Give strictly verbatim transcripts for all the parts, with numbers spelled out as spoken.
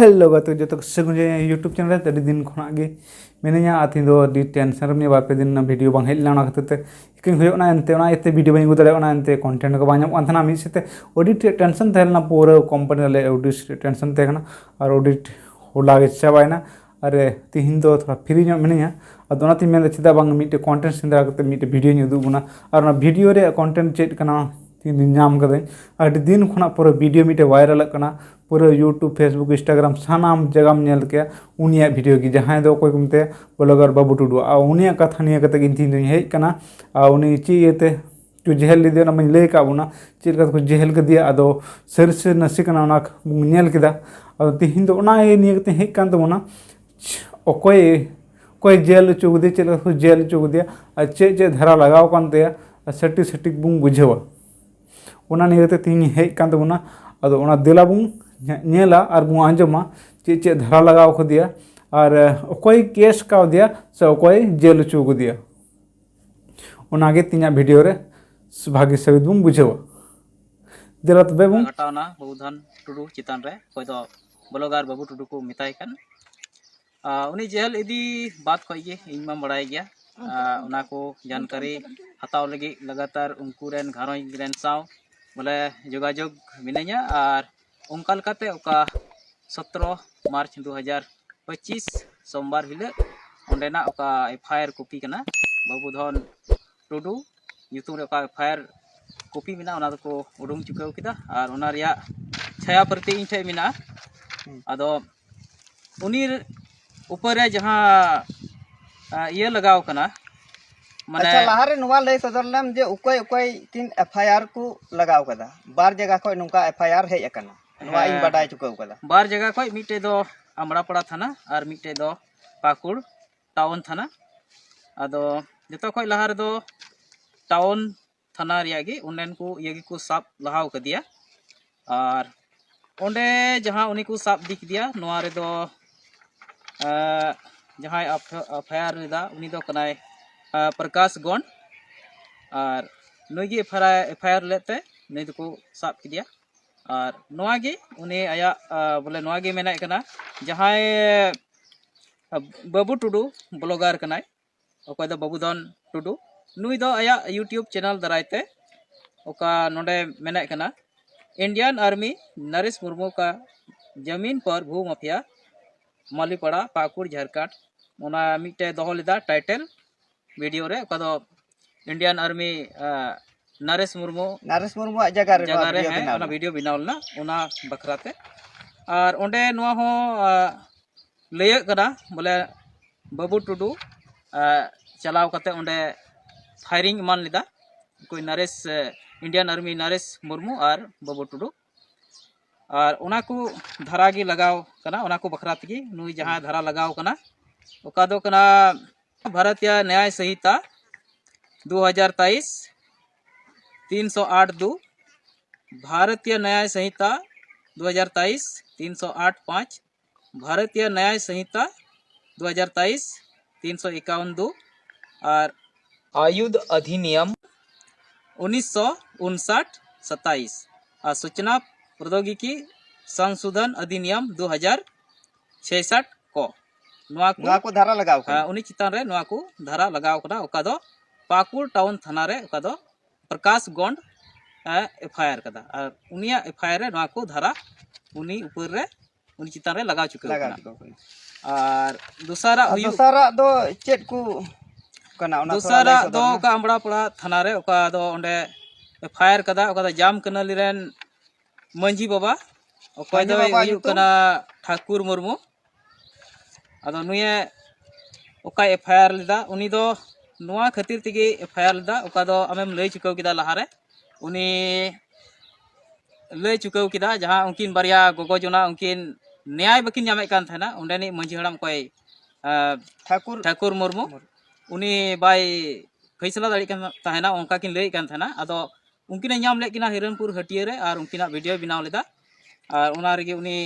Hello ᱜᱟᱛᱮ ᱡᱚᱛᱚ ᱠᱚ ᱥᱟᱹᱜᱩᱱ ᱡᱮ YouTube ᱪᱮᱱᱮᱞ ᱨᱮ ᱟᱹᱰᱤ ᱫᱤᱱ ᱠᱷᱚᱱᱟᱜ ᱜᱮ ᱢᱤᱱᱟᱹᱧᱟ᱾ ᱟᱨ ᱛᱮᱦᱮᱧ ᱫᱚ ᱟᱹᱰᱤ ᱴᱮᱱᱥᱚᱱ ᱨᱮ ᱢᱤᱱᱟᱹᱧᱟ, ᱵᱟᱨ ᱯᱮ ᱫᱤᱱ ᱨᱮᱱᱟᱜ ᱵᱷᱤᱰᱤᱭᱳ ᱵᱟᱝ ᱦᱮᱡ ᱞᱮᱱᱟ, ᱚᱱᱟ ᱠᱷᱟᱹᱛᱤᱨ ᱛᱮ ᱤᱠᱟᱹᱧ ᱦᱩᱭᱩᱜ ᱠᱟᱱᱟ᱾ ᱮᱱᱛᱮ ᱚᱱᱟ ᱤᱭᱟᱹᱛᱮ ᱵᱷᱤᱰᱤᱭᱳ ᱵᱟᱹᱧ ᱟᱹᱜᱩ ᱫᱟᱲᱮᱭᱟᱜ ᱠᱟᱱᱟ, ᱮᱱᱛᱮ ᱠᱚᱱᱴᱮᱱᱴ ᱠᱚ ᱵᱟᱝ ᱧᱟᱢᱚᱜ ᱠᱟᱱ ᱛᱟᱦᱮᱱᱟ᱾ ᱢᱤᱫ ᱥᱮᱫ ᱛᱮ ᱟᱹᱰᱤ ᱴᱮᱱᱥᱚᱱ ᱛᱟᱦᱮᱸ ᱞᱮᱱᱟ, ᱯᱩᱨᱟᱹ ᱠᱳᱢᱯᱟᱱᱤ ᱨᱮ ᱟᱹᱰᱤ ᱴᱮᱱᱥᱚᱱ ᱛᱟᱦᱮᱸ ᱠᱟᱱᱟ ᱟᱨ ᱚᱰᱤᱴ ᱦᱚᱞᱟ ᱜᱮ ᱪᱟᱵᱟᱭᱮᱱᱟ᱾ ᱟᱨ ᱛᱤᱦᱤᱧ ᱫᱚ ᱛᱷᱚᱲᱟ ᱯᱷᱨᱤ ᱧᱚᱜ ᱢᱤᱱᱟᱹᱧᱟ, ᱟᱫᱚ ᱚᱱᱟᱛᱤᱧ ᱢᱮᱱᱫᱟ ᱪᱮᱫᱟᱜ ᱵᱟᱝ ᱢᱤᱫᱴᱮᱡ ᱠᱚᱱᱴᱮᱱᱴ ᱥᱮᱸᱫᱽᱨᱟ ᱠᱟᱛᱮ ᱢᱤᱫᱴᱮᱡ ᱵᱷᱤᱰᱤᱭᱳᱧ ᱩᱫᱩᱜ ᱵᱚᱱᱟ᱾ ᱟᱨ ᱚᱱᱟ ᱵᱷᱤᱰᱤᱭᱳ ᱨᱮᱭᱟᱜ ᱠᱚᱱᱴᱮᱱᱴ ᱪᱮᱫ ᱠᱟᱱᱟ ᱛᱤᱦᱤᱧ ᱫᱚᱧ ᱧᱟᱢ ᱠᱟᱹᱫᱟᱹᱧ᱾ ᱟᱹᱰᱤ ᱫᱤᱱ ᱠᱷᱚᱱᱟᱜ ᱯᱩᱨᱟᱹ ᱵᱷᱤᱰᱤᱭᱳ ᱢᱤᱫᱴᱮᱡ ᱵᱷᱟᱭᱨᱟᱞᱚᱜ ᱠᱟᱱᱟ, ᱯᱩᱨᱟᱹ YouTube, Facebook, Instagram ᱥᱟᱱᱟᱢ ᱡᱟᱭᱜᱟᱢ ᱧᱮᱞ ᱠᱮᱭᱟ ᱩᱱᱤᱭᱟᱜ ᱵᱷᱤᱰᱤᱭᱳ ᱜᱮ, ᱡᱟᱦᱟᱸᱭ ᱫᱚ ᱚᱠᱚᱭ ᱠᱚ ᱢᱮᱛᱟᱭᱟ ᱵᱞᱚᱜᱟᱨ ᱵᱟᱹᱵᱩ ᱴᱩᱰᱩ᱾ ᱟᱨ ᱩᱱᱤᱭᱟᱜ ᱠᱟᱛᱷᱟ ᱱᱤᱭᱟᱹ ᱠᱟᱛᱮ ᱜᱮ ᱤᱧ ᱛᱤᱦᱤᱧ ᱫᱚᱧ ᱦᱮᱡ ᱠᱟᱱᱟ᱾ ᱟᱨ ᱩᱱᱤ ᱪᱮᱫ ᱤᱭᱟᱹᱛᱮ ᱠᱚ ᱡᱮᱦᱮᱞ ᱞᱮᱫᱮᱭᱟ ᱚᱱᱟ ᱢᱟᱧ ᱞᱟᱹᱭ ᱟᱠᱟᱫ ᱵᱚᱱᱟ, ᱪᱮᱫ ᱞᱮᱠᱟ ᱛᱮᱠᱚ ᱡᱮᱦᱮᱞ ᱠᱮᱫᱮᱭᱟ᱾ ᱟᱫᱚ ᱥᱟᱹᱨᱤ ᱥᱮ ᱱᱟᱥᱮ ᱠᱟᱱᱟ ᱚᱱᱟ ᱵᱚᱱ ᱧᱮᱞ ᱠᱮᱫᱟ᱾ ᱟᱫᱚ ᱛᱤᱦᱤᱧ ᱫᱚ ᱚᱱᱟ ᱤᱭᱟᱹ ᱱᱤᱭᱟᱹ ᱠᱟᱛᱮ ᱦᱮᱡ ᱠᱟᱱ ᱛᱟᱵᱚᱱᱟ, ᱚᱠᱚᱭ ᱚᱠᱚᱭ ᱡᱮᱞ ᱦᱚᱪᱚ ᱠᱮᱫᱮᱭᱟ, ᱪᱮᱫ ᱞᱮᱠᱟ ᱠᱚ ᱡᱮᱞ ᱦᱚᱪᱚ ᱠᱮᱫᱮᱭᱟ ᱟᱨ ᱪᱮᱫ ᱪᱮᱫ ᱫᱷᱟᱨᱟ ᱞᱟᱜᱟᱣ ᱟᱠᱟᱱ ᱛᱟᱭᱟ, ᱟᱨ ᱥᱟᱹᱴᱤ ᱥᱟᱹᱴᱤ ᱵᱚᱱ ᱵᱩᱡᱷᱟᱹᱣᱟ᱾ ᱚᱱᱟ ᱱᱤᱭᱟᱹ ᱠᱟᱛᱮ ᱛᱤᱦᱤᱧ ᱦᱮᱡ ᱠᱟᱱ ᱛᱟᱵᱚᱱᱟ᱾ ᱟᱫᱚ ᱚᱱᱟ ᱫᱮᱞᱟ ᱵᱚᱱ ᱧᱮ- ᱧᱮᱞᱟ ᱟᱨ ᱵᱚᱱ ᱟᱸᱡᱚᱢᱟ ᱪᱮᱫ ᱪᱮᱫ ᱫᱷᱟᱨᱟ ᱞᱟᱜᱟᱣ ᱠᱟᱫᱮᱭᱟ ᱟᱨ ᱚᱠᱚᱭ ᱠᱮᱥ ᱠᱟᱣᱫᱮᱭᱟ ᱥᱮ ᱚᱠᱚᱭ ᱡᱮᱞ ᱦᱚᱪᱚ ᱠᱟᱫᱮᱭᱟ᱾ ᱚᱱᱟᱜᱮ ᱛᱮᱦᱮᱧᱟᱜ ᱵᱷᱤᱰᱤᱭᱳ ᱨᱮ ᱵᱷᱟᱜᱮ ᱥᱟᱹᱵᱤᱛ ᱵᱚᱱ ᱵᱩᱡᱷᱟᱹᱣᱟ᱾ ᱫᱮᱞᱟ ᱛᱚᱵᱮ ᱵᱚᱱ ᱜᱷᱟᱴᱟᱣᱱᱟ ᱵᱟᱹᱵᱩᱫᱷᱚᱱ ᱴᱩᱰᱩ ᱪᱮᱛᱟᱱ ᱨᱮ, ᱚᱠᱚᱭ ᱫᱚ ᱵᱞᱚᱜᱟᱨ ᱵᱟᱹᱵᱩ ᱴᱩᱰᱩ ᱠᱚ ᱢᱮᱛᱟᱭ ᱠᱟᱱ᱾ ᱟᱨ ᱩᱱᱤ ᱡᱮᱦᱮᱞ ᱤᱫᱤ ᱵᱟᱫ ᱠᱷᱚᱡ ᱜᱮ ᱤᱧ ᱢᱟᱢ ᱵᱟᱲᱟᱭ ᱜᱮᱭᱟ᱾ ᱟᱨ ᱚᱱᱟ ᱠᱚ ᱡᱟᱱᱠᱟᱨᱤ ᱦᱟᱛᱟᱣ ᱞᱟᱹᱜᱤᱫ ᱞᱟᱜᱟᱛᱟᱨ ᱩᱱᱠᱩ ᱨᱮᱱ ᱜᱷᱟᱨᱚᱸᱡᱽ ᱨᱮᱱ ᱥᱟᱶ ᱵᱚᱞᱮ ᱡᱳᱜᱟᱡᱳᱜᱽ ᱢᱤᱱᱟᱹᱧᱟ᱾ ᱟᱨ ᱚᱱᱠᱟ ᱞᱮᱠᱟᱛᱮ ᱚᱠᱟ ᱥᱚᱛᱨᱚ ᱢᱟᱨᱪ ᱫᱩ ᱦᱟᱡᱟᱨ ᱯᱚᱸᱪᱤᱥ ᱥᱳᱢᱵᱟᱨ ᱦᱤᱞᱳᱜ ᱚᱸᱰᱮᱱᱟᱜ ᱚᱠᱟ ᱮᱯᱷ ᱟᱭ ᱟᱨ ᱠᱚᱯᱤ ᱠᱟᱱᱟ, ᱵᱟᱹᱵᱩᱫᱷᱚᱱ ᱴᱩᱰᱩ ᱧᱩᱛᱩᱢ ᱨᱮ ᱚᱠᱟ ᱮᱯᱷ ᱟᱭ ᱟᱨ ᱠᱚᱯᱤ ᱢᱮᱱᱟᱜᱼᱟ, ᱚᱱᱟ ᱫᱚᱠᱚ ᱩᱰᱩᱝ ᱪᱩᱠᱟᱹᱣ ᱠᱮᱫᱟ᱾ ᱟᱨ ᱚᱱᱟ ᱨᱮᱭᱟᱜ ᱪᱷᱟᱭᱟ ᱯᱨᱚᱛᱤ ᱤᱧ ᱴᱷᱮᱱ ᱢᱮᱱᱟᱜᱼᱟ᱾ ᱦᱩᱸ᱾ ᱟᱫᱚ ᱩᱱᱤ ᱩᱯᱚᱨ ᱨᱮ ᱡᱟᱦᱟᱸ, ᱟ, ᱤᱭᱟᱹ ᱞᱟᱜᱟᱣ ᱠᱟᱱᱟ, ᱢᱟᱱᱮ ᱟᱪᱪᱷᱟ, ᱞᱟᱦᱟᱨᱮ ᱱᱚᱣᱟ ᱞᱟᱹᱭ ᱥᱚᱫᱚᱨ ᱞᱮᱢ ᱡᱮ ᱚᱠᱚᱭ ᱚᱠᱚᱭ ᱠᱤᱱ ᱮᱯᱷ ᱟᱭ ᱟᱨ ᱠᱚ ᱞᱟᱜᱟᱣ ᱠᱟᱫᱟ, ᱵᱟᱨ ᱡᱟᱭᱜᱟ ᱠᱷᱚᱱ ᱱᱚᱝᱠᱟ ᱮᱯᱷ ᱟᱭ ᱟᱨ ᱦᱮᱡ ᱟᱠᱟᱱᱟ, ᱱᱚᱣᱟ ᱤᱧ ᱦᱮᱸ᱾ ᱵᱟᱰᱟᱭ ᱪᱩᱠᱟᱹᱣ ᱠᱟᱫᱟ᱾ ᱵᱟᱨ ᱡᱟᱭᱜᱟ ᱠᱷᱚᱱ, ᱢᱤᱫᱴᱮᱡ ᱫᱚ ᱟᱢᱲᱟᱯᱟᱲᱟ ᱛᱷᱟᱱᱟ ᱟᱨ ᱢᱤᱫᱴᱮᱡ ᱫᱚ ᱯᱟᱹᱠᱩᱲ ᱴᱟᱣᱩᱱ ᱛᱷᱟᱱᱟ᱾ ᱟᱫᱚ ᱡᱚᱛᱚ ᱠᱷᱚᱱ ᱞᱟᱦᱟ ᱨᱮᱫᱚ ᱴᱟᱣᱩᱱ ᱛᱷᱟᱱᱟ ᱨᱮᱭᱟᱜ ᱜᱮ ᱚᱸᱰᱮᱱ ᱠᱚ ᱤᱭᱟᱹ ᱜᱮᱠᱚ ᱥᱟᱵ ᱞᱟᱦᱟᱣ ᱠᱟᱫᱮᱭᱟ᱾ ᱟᱨ ᱚᱸᱰᱮ ᱡᱟᱦᱟᱸ ᱩᱱᱤ ᱠᱚ ᱥᱟᱵ ᱤᱫᱤ ᱠᱮᱫᱮᱭᱟ, ᱱᱚᱣᱟ ᱨᱮᱫᱚ, ᱮᱸ, ᱡᱟᱦᱟᱸᱭ ᱮᱯᱷ ᱟᱭ ᱟᱨ ᱞᱮᱫᱟ, ᱩᱱᱤ ᱫᱚ ᱠᱟᱱᱟᱭ, ᱮᱸ, ᱯᱨᱚᱠᱟᱥ ᱜᱚᱱᱰ᱾ ᱟᱨ ᱱᱩᱭ ᱜᱮ F I R, F I ᱟᱨ ᱞᱮᱫ ᱛᱮ ᱱᱩᱭ ᱫᱚᱠᱚ ᱥᱟᱵ ᱠᱮᱫᱮᱭᱟ᱾ ᱟᱨ ᱱᱚᱣᱟ ᱜᱮ ᱩᱱᱤ ᱟᱭᱟᱜ ᱵᱚᱞᱮ ᱱᱚᱣᱟ ᱜᱮ ᱢᱮᱱᱮᱫ ᱠᱟᱱᱟ, ᱡᱟᱦᱟᱸᱭ ᱵᱟᱹᱵᱩ ᱴᱩᱰᱩ ᱵᱞᱚᱜᱟᱨ ᱠᱟᱱᱟᱭ, ᱚᱠᱚᱭ ᱫᱚ ᱵᱟᱹᱵᱩ ᱫᱷᱚᱱ ᱴᱩᱰᱩ, ᱱᱩᱭ ᱫᱚ ᱟᱭᱟᱜ YouTube ᱪᱮᱱᱮᱞ ᱫᱟᱨᱟᱭ ᱛᱮ ᱚᱠᱟ ᱱᱚᱰᱮ ᱢᱮᱱᱮᱫ ᱠᱟᱱᱟ, ᱤᱱᱰᱤᱭᱟᱱ ᱟᱨᱢᱤ ᱱᱚᱨᱮᱥ ᱢᱩᱨᱢᱩ ᱠᱟ ᱡᱟᱢᱤᱱ ᱯᱟᱨ ᱵᱷᱩ ᱢᱟᱯᱷᱤᱭᱟ ᱢᱟᱞᱤᱯᱟᱲᱟ ᱯᱟᱠᱩᱲ ᱡᱷᱟᱨᱠᱷᱚᱸᱰ, ᱚᱱᱟ ᱢᱤᱫᱴᱮᱡ ᱫᱚᱦᱚ ᱞᱮᱫᱟ ᱴᱟᱭᱴᱮᱞ ᱵᱷᱤᱰᱤᱭᱳ ᱨᱮ, ᱚᱠᱟ ᱫᱚ ᱤᱱᱰᱤᱭᱟᱱ ᱟᱨᱢᱤ ᱱᱚᱨᱮᱥ ᱢᱩᱨᱢᱩ ᱱᱚᱨᱮᱥ ᱢᱩᱨᱢᱩᱣᱟᱜ ᱡᱟᱭᱜᱟ ᱨᱮ ᱱᱚᱣᱟ ᱡᱟᱭᱜᱟ ᱨᱮ, ᱵᱷᱤᱰᱤᱭᱳ ᱦᱮᱸ, ᱵᱮᱱᱟᱣ ᱚᱱᱟ ᱞᱮᱱᱟ᱾ ᱵᱷᱤᱰᱤᱭᱳ ᱵᱮᱱᱟᱣ ᱞᱮᱱᱟ ᱚᱱᱟ ᱵᱟᱠᱷᱨᱟ ᱛᱮ᱾ ᱟᱨ ᱚᱸᱰᱮ ᱱᱚᱣᱟ ᱦᱚᱸ ᱞᱟᱹᱭᱟᱹᱜ ᱠᱟᱱᱟ ᱵᱚᱞᱮ ᱵᱟᱹᱵᱩ ᱴᱩᱰᱩ ᱪᱟᱞᱟᱣ ᱠᱟᱛᱮ ᱚᱸᱰᱮ ᱯᱷᱟᱭᱨᱤᱝ ᱮᱢᱟᱱ ᱞᱮᱫᱟ ᱚᱠᱚᱭ ᱱᱚᱨᱮᱥ, ᱤᱱᱰᱤᱭᱟᱱ ᱟᱨᱢᱤ ᱱᱚᱨᱮᱥ ᱢᱩᱨᱢᱩ ᱟᱨ ᱵᱟᱹᱵᱩ ᱴᱩᱰᱩ᱾ ᱟᱨ ᱚᱱᱟ ᱠᱚ ᱫᱷᱟᱨᱟ ᱜᱮ ᱞᱟᱜᱟᱣ ᱠᱟᱱᱟ, ᱚᱱᱟ ᱠᱚ ᱵᱟᱠᱷᱨᱟ ᱛᱮᱜᱮ ᱱᱩᱭ ᱡᱟᱦᱟᱸ ᱫᱷᱟᱨᱟ ᱞᱟᱜᱟᱣ ᱠᱟᱱᱟ, ᱚᱠᱟ ᱫᱚ ᱠᱟᱱᱟ ᱵᱷᱟᱨᱚᱛᱤᱭᱚ ᱱᱮᱭᱟᱭ ᱥᱚᱦᱤᱛᱟ ᱫᱩ ᱦᱟᱡᱟᱨ ᱛᱮᱭᱤᱥ ᱛᱤᱱ ᱥᱚ ᱟᱴ ᱫᱩ, ᱵᱷᱟᱨᱚᱛᱤᱭᱚ ᱱᱮᱭᱟᱭ ᱥᱚᱦᱤᱛᱟ ᱫᱩ ᱦᱟᱡᱟᱨ ᱛᱮᱭᱤᱥ ᱛᱤᱱ ᱥᱚ ᱟᱴ ᱯᱟᱸᱪ, ᱵᱷᱟᱨᱚᱛᱤᱭᱚ ᱱᱮᱭᱟᱭ ᱥᱚᱦᱤᱛᱟ ᱫᱩ ᱦᱟᱡᱟᱨ ᱛᱮᱭᱤᱥ ᱛᱤᱱ ᱥᱚ ᱮᱠᱟᱣᱚᱱ ᱫᱩ, ᱟᱨ ᱟᱭᱩᱫᱷ ᱚᱫᱷᱤᱱᱤᱭᱚᱢ ᱩᱱᱤᱥᱥᱚ ᱩᱱᱥᱟᱴ ᱥᱟᱛᱟᱭᱤᱥ ᱟᱨ ᱥᱩᱪᱱᱟ ᱯᱨᱚᱫᱭᱳᱜᱤᱠᱤ ᱥᱚᱝᱥᱳᱫᱷᱚᱱ ᱚᱫᱷᱤᱱᱤᱭᱚᱢ ᱫᱩ ᱦᱟᱡᱟᱨ ᱪᱷᱮᱥᱟᱴ ᱠᱚ, ᱱᱚᱣᱟ ᱠᱚ ᱱᱚᱣᱟ ᱠᱚ ᱫᱷᱟᱨᱟ ᱞᱟᱜᱟᱣ ᱠᱟᱱᱟ᱾ ᱦᱮᱸ, ᱩᱱᱤ ᱪᱮᱛᱟᱱ ᱨᱮ ᱱᱚᱣᱟ ᱠᱚ ᱫᱷᱟᱨᱟ ᱞᱟᱜᱟᱣ ᱠᱟᱱᱟ, ᱚᱠᱟ ᱫᱚ ᱯᱟᱠᱩᱲ ᱴᱟᱣᱩᱱ ᱛᱷᱟᱱᱟ ᱨᱮ, ᱚᱠᱟ ᱫᱚ ᱯᱨᱚᱠᱟᱥ ᱜᱚᱱᱰ ᱮ ᱮᱯᱷ ᱟᱭ ᱟᱨ ᱠᱟᱫᱟ᱾ ᱟᱨ ᱩᱱᱤᱭᱟᱜ ᱮᱯᱷ ᱟᱭ ᱟᱨ ᱨᱮ ᱱᱚᱣᱟ ᱠᱚ ᱫᱷᱟᱨᱟ ᱩᱱᱤ ᱩᱯᱚᱨ ᱨᱮ, ᱩᱱᱤ ᱪᱮᱛᱟᱱ ᱨᱮ ᱞᱟᱜᱟᱣ ᱪᱩᱠᱟᱹᱣ ᱞᱟᱜᱟᱣ ᱠᱟᱱᱟ᱾ ᱪᱩᱠᱟᱹᱣ ᱠᱟᱱᱟ᱾ ᱟᱨ ᱫᱚᱥᱟᱨᱟᱜ ᱟᱨ ᱦᱩᱭᱩᱜ ᱫᱚᱥᱟᱨᱟᱜ ᱫᱚ ᱪᱮᱫ ᱠᱚ ᱠᱟᱱᱟ? ᱚᱱᱟ ᱛᱷᱚᱲᱟ ᱞᱟᱹᱭ ᱫᱚᱥᱟᱨᱟᱜ ᱥᱚᱫᱚᱨ ᱫᱚ ᱢᱮ᱾ ᱚᱠᱟ ᱟᱢᱲᱟᱯᱟᱲᱟ ᱛᱷᱟᱱᱟ ᱨᱮ, ᱚᱠᱟ ᱫᱚ ᱚᱸᱰᱮ ᱮᱯᱷ ᱟᱭ ᱟᱨ ᱠᱟᱫᱟ, ᱚᱠᱟ ᱫᱚ ᱡᱟᱢ ᱠᱟᱹᱱᱟᱹᱞᱤ ᱨᱮᱱ ᱢᱟᱹᱡᱷᱤ ᱵᱟᱵᱟ, ᱚᱠᱚᱭ ᱢᱟᱹᱡᱷᱤ ᱫᱚᱭ ᱵᱟᱵᱟ ᱦᱩᱭᱩᱜ ᱧᱩᱛᱩᱢ? ᱠᱟᱱᱟ ᱴᱷᱟᱠᱩᱨ ᱢᱩᱨᱢᱩ᱾ ᱟᱫᱚ ᱱᱩᱭᱮ ᱚᱠᱟᱭ ᱮᱯᱷ ᱟᱭ ᱟᱨ ᱞᱮᱫᱟ, ᱩᱱᱤ ᱫᱚ ᱱᱚᱣᱟ ᱠᱷᱟᱹᱛᱤᱨ ᱛᱮᱜᱮ ᱮᱯᱷ ᱟᱭ ᱟᱨ ᱞᱮᱫᱟ, ᱚᱠᱟ ᱫᱚ ᱟᱢᱮᱢ ᱞᱟᱹᱭ ᱪᱩᱠᱟᱹᱣ ᱠᱮᱫᱟ ᱞᱟᱦᱟᱨᱮ᱾ ᱩᱱᱤ ᱞᱟᱹᱭ ᱪᱩᱠᱟᱹᱣ ᱠᱮᱫᱟ, ᱡᱟᱦᱟᱸ ᱩᱱᱠᱤᱱ ᱵᱟᱨᱭᱟ ᱜᱚᱜᱚ ᱡᱚᱱᱟ ᱩᱱᱠᱤᱱ ᱱᱮᱭᱟᱭ ᱵᱟᱹᱠᱤᱱ ᱧᱟᱢᱮᱫ ᱠᱟᱱ ᱛᱟᱦᱮᱱᱟ, ᱚᱸᱰᱮᱱᱤᱡ ᱢᱟᱹᱡᱷᱤ ᱦᱟᱲᱟᱢ ᱚᱠᱚᱭ, ᱟᱸ, ᱴᱷᱟᱹᱠᱩᱨ ᱴᱷᱟᱹᱠᱩᱨ ᱢᱩᱨᱢᱩ, ᱢᱩᱨᱢᱩ᱾ ᱩᱱᱤ ᱵᱟᱭ ᱯᱷᱟᱭᱥᱟᱞᱟ ᱫᱟᱲᱮᱭᱟᱜ ᱠᱟᱱ ᱛᱟᱦᱮᱱᱟ, ᱚᱱᱠᱟ ᱠᱤᱱ ᱞᱟᱹᱭᱮᱫ ᱠᱟᱱ ᱛᱟᱦᱮᱱᱟ᱾ ᱟᱫᱚ ᱩᱱᱠᱤᱱᱮ ᱧᱟᱢ ᱞᱮᱫ ᱠᱤᱱᱟ ᱦᱤᱨᱚᱱᱯᱩᱨ ᱦᱟᱹᱴᱤᱭᱟᱹ ᱨᱮ, ᱟᱨ ᱩᱱᱠᱤᱱᱟᱜ ᱵᱷᱤᱰᱤᱭᱳ ᱵᱮᱱᱟᱣ ᱞᱮᱫᱟ, ᱟᱨ ᱚᱱᱟ ᱨᱮᱜᱮ ᱩᱱᱤ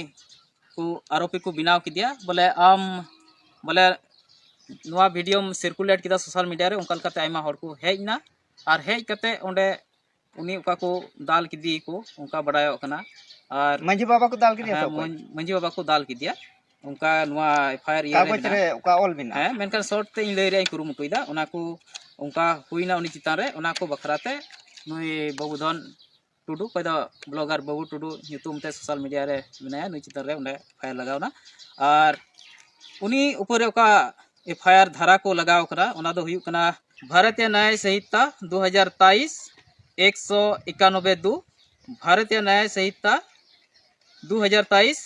ᱠᱚ ᱟᱨᱳᱯᱤ ᱠᱚ ᱵᱮᱱᱟᱣ ᱠᱮᱫᱮᱭᱟ᱾ ᱵᱚᱞᱮ ᱟᱢ, ᱵᱚᱞᱮ ᱱᱚᱣᱟ ᱵᱷᱤᱰᱤᱭᱳᱢ ᱥᱟᱨᱠᱩᱞᱮᱴ ᱠᱮᱫᱟ ᱥᱳᱥᱟᱞ ᱢᱤᱰᱤᱭᱟ ᱨᱮ, ᱚᱱᱠᱟ ᱞᱮᱠᱟᱛᱮ ᱟᱭᱢᱟ ᱦᱚᱲ ᱠᱚ ᱦᱮᱡ ᱮᱱᱟ, ᱟᱨ ᱦᱮᱡ ᱠᱟᱛᱮ ᱚᱸᱰᱮ ᱩᱱᱤ ᱚᱠᱟ ᱠᱚ ᱫᱟᱞ ᱠᱮᱫᱮᱭᱟᱠᱚ, ᱚᱱᱠᱟ ᱵᱟᱰᱟᱭᱚᱜ ᱠᱟᱱᱟ᱾ ᱟᱨ ᱢᱟᱹᱡᱷᱤ ᱵᱟᱵᱟ ᱠᱚ ᱫᱟᱞ ᱠᱮᱫᱮᱭᱟ ᱥᱮ ᱦᱮᱸ, ᱚᱠᱚᱭ? ᱢᱟᱹᱡᱷ-, ᱢᱟᱹᱡᱷᱤ ᱵᱟᱵᱟ ᱠᱚ ᱫᱟᱞ ᱠᱮᱫᱮᱭᱟ, ᱚᱱᱠᱟ ᱱᱚᱣᱟ ᱮᱯᱷ ᱟᱭ ᱟᱨ ᱤᱭᱟᱹ ᱨᱮ ᱠᱟᱜᱚᱡᱽ ᱢᱮᱱᱟᱜᱼᱟ᱾ ᱨᱮ ᱚᱠᱟ ᱚᱞ ᱢᱮᱱᱟᱜᱼᱟ? ᱦᱮᱸ, ᱢᱮᱱᱠᱷᱟᱱ ᱥᱚᱨᱴ ᱛᱮ ᱤᱧ ᱞᱟᱹᱭ ᱨᱮᱭᱟᱜ ᱤᱧ ᱠᱩᱨᱩᱢᱩᱴᱩᱭᱮᱫᱟ᱾ ᱚᱱᱟ ᱠᱚ ᱚᱱᱠᱟ ᱦᱩᱭᱱᱟ ᱩᱱᱤ ᱪᱮᱛᱟᱱ ᱨᱮ, ᱚᱱᱟ ᱠᱚ ᱵᱟᱠᱷᱨᱟ ᱛᱮ ᱱᱩᱭ ᱵᱟᱹᱵᱩ ᱫᱷᱚᱱ ᱴᱩᱰᱩ, ᱚᱠᱚᱭ ᱫᱚ ᱵᱞᱚᱜᱟᱨ ᱵᱟᱹᱵᱩ ᱴᱩᱰᱩ ᱧᱩᱛᱩᱢ ᱛᱮ ᱥᱳᱥᱟᱞ ᱢᱤᱰᱤᱭᱟ ᱨᱮ ᱢᱮᱱᱟᱭᱟ, ᱱᱩᱭ ᱪᱮᱛᱟᱱ ᱨᱮ ᱚᱸᱰᱮ ᱮᱯᱷ ᱟᱭ ᱟᱨ ᱞᱟᱜᱟᱣ ᱮᱱᱟ᱾ ᱟᱨ ᱩᱱᱤ ᱩᱯᱚᱨ ᱨᱮ ᱚᱠᱟ ᱮᱯᱷ ᱟᱭ ᱟᱨ ᱫᱷᱟᱨᱟ ᱠᱚ ᱞᱟᱜᱟᱣ ᱠᱟᱱᱟ, ᱚᱱᱟ ᱫᱚ ᱦᱩᱭᱩᱜ ᱠᱟᱱᱟ ᱵᱷᱟᱨᱚᱛᱤᱭᱚ ᱱᱟᱭ ᱥᱚᱝᱦᱤᱛᱟ ᱫᱩ ᱦᱟᱡᱟᱨ ᱛᱮᱭᱤᱥ ᱮᱠᱥᱚ ᱮᱠᱟᱱᱚᱵᱵᱳᱭ ᱫᱩ, ᱵᱷᱟᱨᱚᱛᱤᱭᱚ ᱱᱟᱭ ᱥᱚᱝᱦᱤᱛᱟ ᱫᱩ ᱦᱟᱡᱟᱨ ᱛᱮᱭᱤᱥ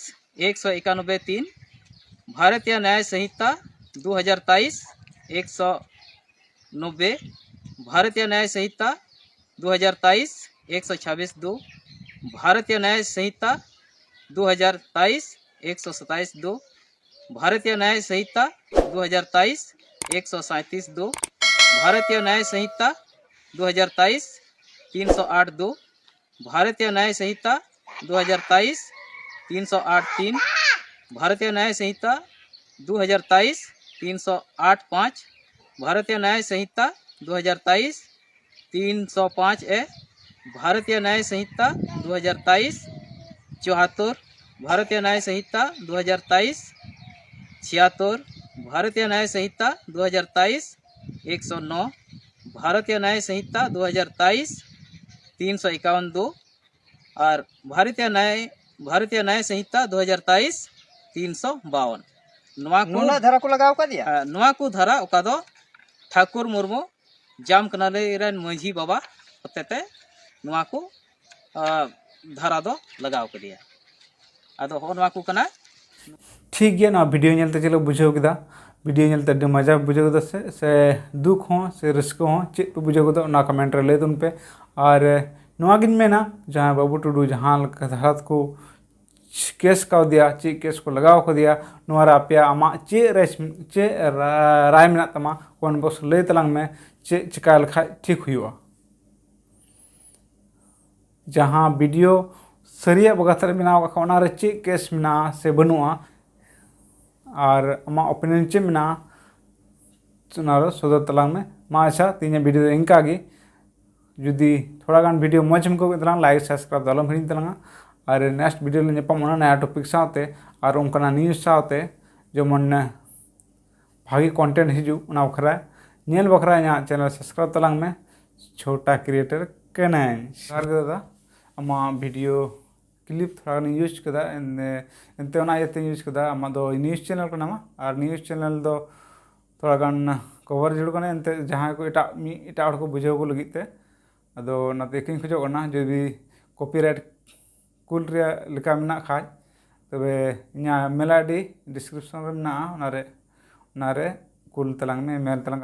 ᱮᱠᱥᱚ ᱮᱠᱟᱱᱚᱵᱵᱳᱭ ᱛᱤᱱ, ᱵᱷᱟᱨᱚᱛᱤᱭᱚ ᱱᱟᱭ ᱥᱚᱝᱦᱤᱛᱟ ᱫᱩ ᱦᱟᱡᱟᱨ ᱛᱮᱭᱤᱥ ᱮᱠᱥᱚ ᱱᱚᱵᱵᱳᱭ, ᱵᱷᱟᱨᱚᱛᱤᱭᱚ ᱱᱟᱭ ᱥᱚᱝᱦᱤᱛᱟ ᱫᱩ ᱦᱟᱡᱟᱨ ᱛᱮᱭᱤᱥ ᱮᱠᱥᱚ ᱪᱷᱟᱵᱵᱤᱥ ᱫᱩ, ᱵᱷᱟᱨᱚᱛᱤᱭᱚ ᱱᱟᱭ ᱥᱚᱝᱦᱤᱛᱟ ᱫᱩ ᱦᱟᱡᱟᱨ ᱛᱮᱭᱤᱥ ᱮᱠᱥᱚ ᱥᱟᱛᱟᱭᱤᱥ ᱫᱩ, ᱵᱷᱟᱨᱚᱛᱤᱭᱚ ᱱᱟᱭ ᱥᱚᱝᱦᱤᱛᱟ ᱫᱩ ᱦᱟᱡᱟᱨ ᱛᱮᱭᱤᱥ ᱮᱠᱥᱚ ᱥᱟᱸᱭᱛᱤᱥ ᱫᱩ, ᱵᱷᱟᱨᱚᱛᱤᱭᱚ ᱱᱟᱭ ᱥᱚᱝᱦᱤᱛᱟ ᱫᱩ ᱦᱟᱡᱟᱨ ᱛᱮᱭᱤᱥ ᱛᱤᱱᱥᱚ ᱟᱴ ᱫᱩ, ᱵᱷᱟᱨᱚᱛᱤᱭᱚ ᱱᱟᱭ ᱥᱚᱝᱦᱤᱛᱟ ᱫᱩ ᱦᱟᱡᱟᱨ ᱛᱮᱭᱤᱥ ᱛᱤᱱᱥᱚ ᱟᱴ ᱛᱤᱱ, ᱵᱷᱟᱨᱚᱛᱤᱭᱚ ᱱᱟᱭ ᱥᱚᱝᱦᱤᱛᱟ ᱫᱩ ᱦᱟᱡᱟᱨ ᱛᱮᱭᱤᱥ ᱛᱤᱱᱥᱚ ᱟᱴ ᱯᱟᱸᱪ, ᱵᱷᱟᱨᱚᱛᱤᱭᱚ ᱱᱟᱭ ᱥᱚᱝᱦᱤᱛᱟ ᱫᱩ ᱦᱟᱡᱟᱨ ᱛᱮᱭᱤᱥ ᱛᱤᱱᱥᱚ ᱯᱟᱸᱪ ᱮ, ᱵᱷᱟᱨᱚᱛᱤᱭᱚ ᱱᱟᱭ ᱥᱚᱝᱦᱤᱛᱟ ᱫᱩ ᱦᱟᱡᱟᱨ ᱛᱮᱭᱤᱥ ᱪᱩᱣᱟᱛᱛᱳᱨ, ᱵᱷᱟᱨᱚᱛᱤᱭᱚ ᱱᱟᱭ ᱥᱚᱝᱦᱤᱛᱟ ᱫᱩ ᱦᱟᱡᱟᱨ ᱛᱮᱭᱤᱥ ᱪᱷᱤᱭᱟᱛᱛᱳᱨ, ᱵᱷᱟᱨᱚᱛᱤᱭᱚ ᱱᱟᱭ ᱥᱚᱝᱦᱤᱛᱟ ᱫᱩ ᱦᱟᱡᱟᱨ ᱛᱮᱭᱤᱥ ᱮᱠᱥᱚ ᱱᱚ, ᱵᱷᱟᱨᱚᱛᱤᱭᱚ ᱱᱟᱭ ᱥᱚᱝᱦᱤᱛᱟ ᱫᱩ ᱦᱟᱡᱟᱨ ᱛᱮᱭᱤᱥ ᱛᱤᱱᱥᱚ ᱮᱠᱟᱣᱚᱱ ᱫᱩ, ᱟᱨ ᱵᱷᱟᱨᱚᱛᱤᱭᱚ ᱱᱟᱭ, ᱵᱷᱟᱨᱚᱛᱤᱭᱚ ᱱᱟᱭ ᱥᱚᱝᱦᱤᱛᱟ ᱫᱩ ᱦᱟᱡᱟᱨ ᱛᱮᱭᱤᱥ ᱛᱤᱱᱥᱚ ᱵᱟᱣᱚᱱ᱾ ᱱᱚᱣᱟ ᱠᱚ ᱱᱩᱱᱟᱹᱜ ᱫᱷᱟᱨᱟ ᱠᱚ ᱞᱟᱜᱟᱣ ᱟᱠᱟᱫᱮᱭᱟ? ᱦᱮᱸ, ᱱᱚᱣᱟ ᱠᱚ ᱫᱷᱟᱨᱟ ᱚᱠᱟ ᱫᱚ ᱴᱷᱟᱹᱠᱩᱨ ᱢᱩᱨᱢᱩ ᱡᱟᱢ ᱠᱟᱱᱟᱞᱤ ᱨᱮᱱ ᱢᱟᱹᱡᱷᱤ ᱵᱟᱵᱟ ᱦᱚᱛᱮᱛᱮ ᱱᱚᱣᱟ ᱠᱚ, ᱟ, ᱫᱷᱟᱨᱟ ᱫᱚ ᱞᱟᱜᱟᱣ ᱠᱟᱫᱮᱭᱟ᱾ ᱟᱫᱚ ᱦᱚᱸᱜᱼᱚ ᱱᱚᱣᱟ ᱠᱚ ᱠᱟᱱᱟ᱾ ᱴᱷᱤᱠ ᱜᱮᱭᱟ, ᱱᱚᱣᱟ ᱵᱷᱤᱰᱤᱭᱳ ᱧᱮᱞᱛᱮ ᱪᱮᱫ ᱯᱮ ᱵᱩᱡᱷᱟᱹᱣ ᱠᱮᱫᱟ? ᱵᱷᱤᱰᱤᱭᱳ ᱧᱮᱞᱛᱮ ᱟᱹᱰᱤ ᱢᱚᱡᱟ ᱯᱮ ᱵᱩᱡᱷᱟᱹᱣ ᱠᱮᱫᱟ ᱥᱮ, ᱥᱮ ᱫᱩᱠ ᱦᱚᱸ ᱥᱮ ᱨᱟᱹᱥᱠᱟᱹ ᱦᱚᱸ ᱪᱮᱫ ᱯᱮ ᱵᱩᱡᱷᱟᱹᱣ ᱠᱮᱫᱟ, ᱚᱱᱟ ᱠᱚᱢᱮᱱᱴ ᱨᱮ ᱞᱟᱹᱭ ᱛᱟᱵᱚᱱ ᱯᱮ᱾ ᱟᱨ ᱱᱚᱣᱟ ᱜᱤᱧ ᱢᱮᱱᱟ, ᱡᱟᱦᱟᱸᱭ ᱵᱟᱹᱵᱩ ᱴᱩᱰᱩ ᱡᱟᱦᱟᱸ ᱞᱮᱠᱟ ᱫᱷᱟᱨᱟ ᱠᱚ ᱠᱮᱥ ᱠᱟᱣᱫᱮᱭᱟ, ᱪᱮᱫ ᱠᱮᱥ ᱠᱚ ᱞᱟᱜᱟᱣ ᱠᱟᱫᱮᱭᱟ, ᱱᱚᱣᱟ ᱨᱮ ᱟᱯᱮᱭᱟᱜ ᱟᱢᱟᱜ ᱪᱮᱫ ᱨᱮ, ᱪᱮᱫ ᱨᱟ-, ᱨᱟᱭ ᱢᱮᱱᱟᱜ ᱛᱟᱢᱟ? ᱠᱚᱢᱮᱱᱴ ᱵᱚᱠᱥ ᱨᱮ ᱞᱟᱹᱭ ᱛᱟᱞᱟᱝ ᱢᱮ, ᱪᱮᱫ ᱪᱤᱠᱟ ᱞᱮᱠᱷᱟᱡ ᱴᱷᱤᱠ ᱦᱩᱭᱩᱜᱼᱟ? ᱡᱟᱦᱟᱸ ᱵᱷᱤᱰᱤᱭᱳ ᱥᱟᱹᱨᱤᱭᱟᱜ ᱵᱟᱵᱚᱫ ᱨᱮ ᱵᱮᱱᱟᱣ ᱟᱠᱟᱫ, ᱚᱱᱟ ᱨᱮ ᱪᱮᱫ ᱠᱮᱥ ᱢᱮᱱᱟᱜᱼᱟ ᱥᱮ ᱵᱟᱹᱱᱩᱜᱼᱟ, ᱟᱨ ᱟᱢᱟᱜ ᱚᱯᱤᱱᱤᱭᱚᱱ ᱪᱮᱫ ᱢᱮᱱᱟᱜᱼᱟ, ᱚᱱᱟ ᱨᱮ ᱥᱚᱫᱚᱨ ᱛᱟᱞᱟᱝ ᱢᱮ᱾ ᱢᱟ ᱟᱪᱪᱷᱟ, ᱛᱮᱦᱮᱧᱟᱜ ᱵᱷᱤᱰᱤᱭᱳ ᱫᱚ ᱤᱱᱠᱟ ᱜᱮ᱾ ᱡᱩᱫᱤ ᱛᱷᱚᱲᱟ ᱜᱟᱱ video ᱢᱚᱡᱽ ᱮᱢ ᱟᱹᱭᱠᱟᱹᱣ ᱠᱮᱫ ᱛᱟᱞᱟᱝ, like subscribe ᱫᱚ ᱟᱞᱚᱢ ᱦᱤᱲᱤᱧ ᱛᱟᱞᱟᱝᱟ᱾ ᱟᱨ next video ᱞᱮ ᱧᱟᱯᱟᱢᱚᱜᱼᱟ ᱱᱟᱭᱟ topic ᱥᱟᱶᱛᱮ, ᱟᱨ ᱚᱱᱠᱟᱱᱟᱜ news ᱥᱟᱶᱛᱮ, ᱡᱮᱢᱚᱱ ᱵᱷᱟᱜᱮ content ᱦᱤᱡᱩᱜ, ᱚᱱᱟ ᱵᱟᱠᱷᱨᱟ ᱧᱮᱞ ᱵᱟᱠᱷᱨᱟ ᱤᱧᱟᱹᱜ channel subscribe ᱛᱟᱞᱟᱝ ᱢᱮ᱾ ᱪᱷᱳᱴᱟ creator ᱠᱟᱹᱱᱟᱹᱧ᱾ ᱡᱚᱦᱟᱨ ᱜᱮ ᱫᱟᱫᱟ, ᱟᱢᱟᱜ video clip ᱛᱷᱚᱲᱟ ᱜᱟᱱᱤᱧ use ᱠᱮᱫᱟ, ᱮᱱ-, ᱮᱱᱛᱮ ᱚᱱᱟ ᱤᱭᱟᱹᱛᱮᱧ use ᱠᱮᱫᱟ᱾ ᱟᱢᱟᱜ ᱫᱚ news channel ᱠᱟᱱᱟ ᱟᱨ news channel ᱫᱚ ᱛᱷᱚᱲᱟ ᱜᱟᱱ cover ᱡᱟᱹᱨᱩᱲ ᱠᱟᱱᱟ, ᱮᱱᱛᱮ ᱡᱟᱦᱟᱸᱭ ᱠᱚ ᱮᱴᱟᱜ ᱢᱤ-, ᱮᱴᱟᱜ ᱦᱚᱲ ᱠᱚ ᱵᱩᱡᱷᱟᱹᱣ ᱠᱚ ᱞᱟᱹᱜᱤᱫ ᱛᱮ᱾ ᱟᱫᱚ ᱚᱱᱟᱛᱮ ᱤᱠᱟᱹᱧ ᱠᱷᱚᱡᱚᱜ ᱠᱟᱱᱟ, ᱡᱩᱫᱤ copyright ᱠᱩᱞ ᱨᱮᱭᱟᱜ ᱞᱮᱠᱟ ᱢᱮᱱᱟᱜ ᱠᱷᱟᱡ, ᱛᱚᱵᱮ ᱤᱧᱟᱹᱜ mail ID description ᱨᱮ ᱢᱮᱱᱟᱜᱼᱟ, ᱚᱱᱟᱨᱮ, ᱚᱱᱟᱨᱮ ᱠᱩᱞ ᱛᱟᱞᱟᱝ ᱢᱮ, email ᱛᱟᱞᱟᱝ